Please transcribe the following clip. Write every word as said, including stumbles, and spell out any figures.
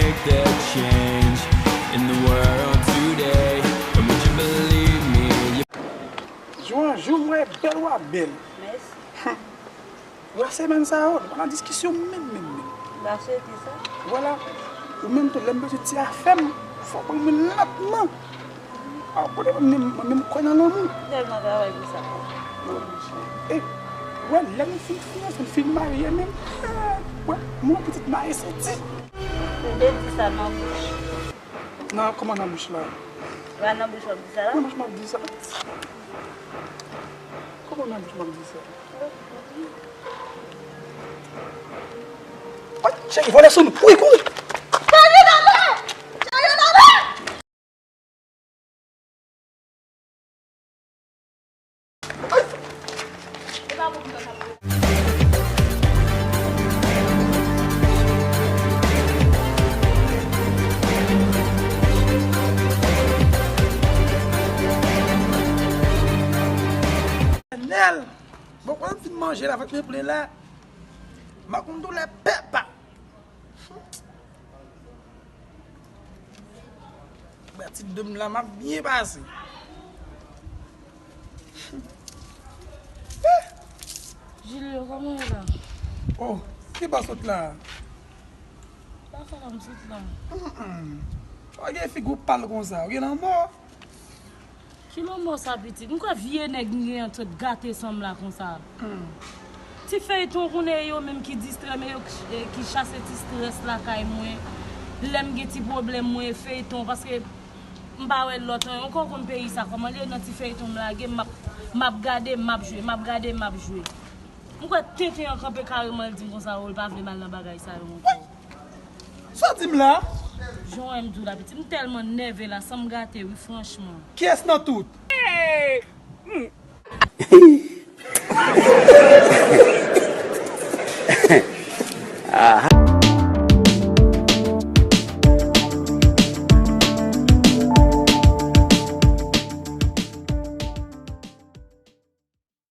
Make that change in the world today. And would you believe me? Jou an jou, m wè bèl w ap bèl. Mèsi. Wè semèn sa yo, nou pa nan diskisyon menm, menm, menm. M pa swete sa. Vwala. Ou menm tou, lè m bezwen ti afè m, fò w ban mwen lòtman. A, kote mwen menm, mwen menm kwè nan lanmou. M tèlman travay pou sa. E, wè, lè nou fin fiyanse, nou fin marye menm, wè, mwen pitit marye soti. Ou te di sa nan bouch. Nan, kòman nan bouch la? Wè, nan bouch w ap di sa la? Nan bouch m ap di sa. Kòman nan bouch m ap di sa? Ay, cheri, vòlè sou nou. Kouri, kouri. Cheri, nan men! Cheri, nan men! Nèl, bon, kòm m fin manje la, vant mwen plen la, m ap konn doulè pèpa. Ba ti dom la, m ap byen pase. Julio, kòman w ye la? Oh, ki bò sot la? Pa fè la m sot la. Mm-mm. Ou gen figi w pal konsa, ou gen lanmò? Ki lanmò sa pitit? M kwè vye nèg m gen an t gate san m la konsa. Ti feyton konnen yo menm ki distrè m e yo ki, ki chase ti strès lakay mwen. Lè m gen ti pwoblèm mwen e feyton paske m pa wè lòt anyen. Ou konn peyi sa kòman l ye nan ti feyton m lage m ap, m ap gade m ap jwe, m ap gade m ap jwe. M kwè tenten an kanpe kareman l di m konsa o l pa vle m al nan bagay sa yo ankò. Sa w di m la? Jan w wè m di w la pitit, m tèlman nève la, san m gate wi, franchman. Kiyès nan tout?